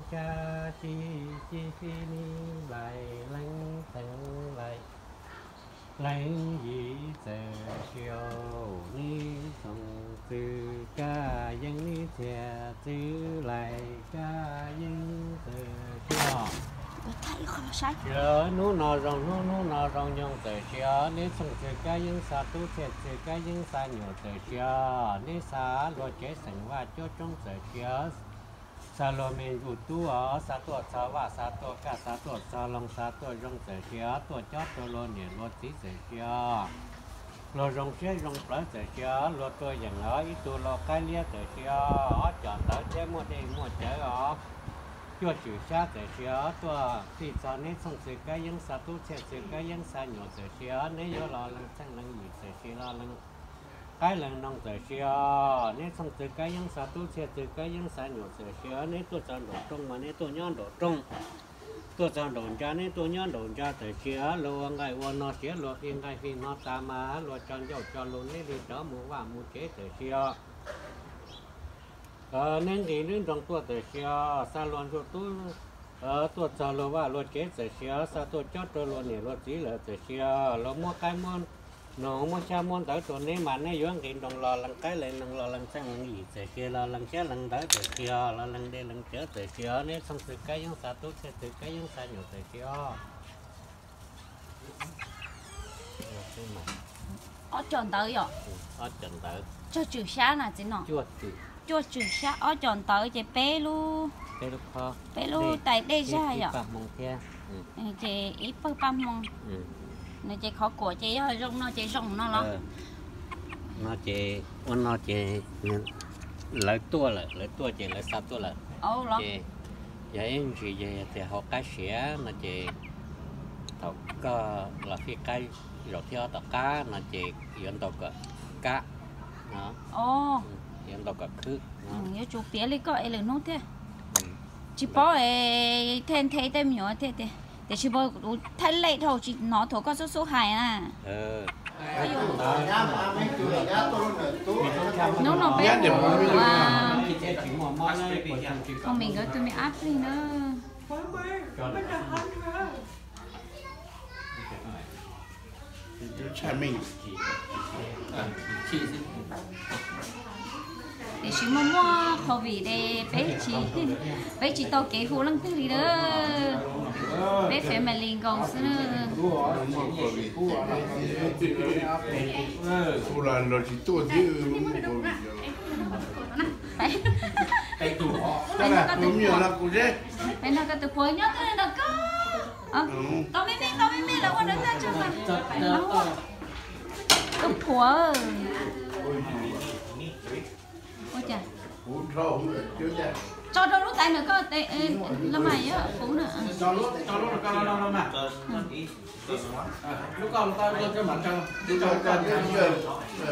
Kab ci ci fi ni lais leej teev lais leej yim txawm sia, neb txhooj txwm kab yeeb neb txhiaj txwm lais kab yeeb txawm sia. Hnub no zoo hnub hnub no zoo nyoog txawm sia, neb txhooj txwm kab yeeb xa tub txhiaj txwm kab yeeb xa nyuam txawm sia, neb xa luag cev xeem vaj cuab roob txawm sia, xa luag me ntsuj tub os, xa tuaj txog vaj xa tuaj kaj xa tuaj txog loog xa tuaj zoo txawm sia, tuaj cob rau luag niam luag txiv txawm sia, luag zoo siab zoo plawv txawm sia, luag tuaj yeem os ib tug lau qaib liab txawm sia, ob cov ntawv thiab muaj dej muaj cawv os, cuaj tswm xyab txawm sia, tuaj fij txog neb txhooj txwm kab yeeb xa tub txhiaj txwm kab yeeb xa nyuam txawm sia, neb yuav los lees txheej lees yim txawm sia los lees qaib lees noog txawm sia, neb txhooj txwm kab yeeb xa tub txhiaj txwm kab yeeb xa nyuam txawm sia, neb tuaj txog nraum rooj mas neb tuaj nyob nraum rooj, tuaj txog nraum ntsa neb tuaj nyob nraum ntsa txawm sia, luag ua nqaij ua no siav luag fi nqaij fi no tas mas luag tso ncauj tso lug neb li rov mus vaj mus tsev txawm sia. Neb nqis neb nroog tuaj txawm sia, xa luag ntsuj tub tuaj txog luag vaj luag tsev txawm sia, xa tuaj cob rau luag niam luag txiv lawm txawm sia, luag muab qaib muab noog muab xyab muab ntawv rau neb mas neb yuav nqis nroog los lees qaib lees noog los lees txheej lees yim txawm sia, los lees xyab lees ntawv txawm sia, los lees dej lees cawv txawm sia, neb txhooj txwm kab yeeb xa tub txhiaj txwm kab yeeb xa nyuam txawm sia. Ob cov ntawv yom? Ob cov ntawv. Tsawg tswm xyab na txiv no? Cuaj tswm xyab ob cov ntawv ces peb lub, peb lub tais dej zag yom? Ces ib pawg paj hmoo. No ces qhov kuam ces yog zoo no ces zoo no los? No ces ua no ces lawv tuaj lawm, lawv tuaj ces lawv xa tuaj lawm. Ces yog ib ntsis yog tias hauv qab siav no ces thaum koj los fij qaib zaum thib ob tom qab no ces yuav ntaus kom kab, yuav ntaus kom khwb. Yuav tsum piav li koj es lwm hnub thiaj tsis paub es thiaj nthe tej me nyuam thiaj tias tiam sis mas kuv thaij lej dhau tsis hnov thaum koj xub xub hais na. Hnub no peb mus, Hoo Mim nkawd tus me ab plig na. Tiam sis muaj muaj covid es peb tsis, peb tsis tau kev hu leej twg li na. Peb family nkaus xwb na. Hu los tsis tuaj thiab. Peb nrog koj tus phuav nyob twg nrog koj. Tau me me, tau me me los ua nrog tag tso mas. Tus phuav. Ua cas? Tso rau lub tais ntawm koj, los mas yuav puv na.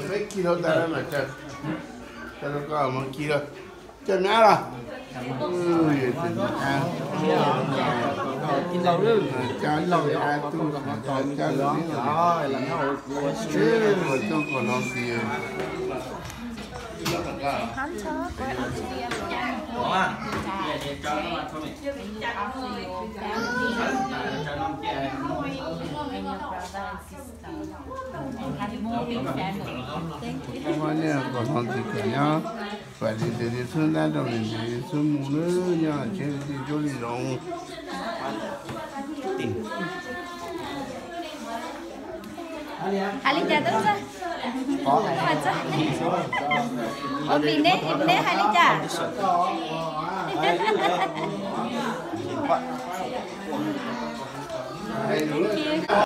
Peb kis rau tas mas tso, tso rau koj mas kis rau. Coj me ab los. Coj me ab tub, coj me ab tub, coj me ab tub, coj me ab tub. Peb nyiaj kom no ntxiv kom nyob, vam li ntawd li xwb ntab rau li ntawd li xwb mus lawm, nyob tsev li tsuab li zoo. Hais li cas tub txawj? Ua vim neb, neb hais li cas?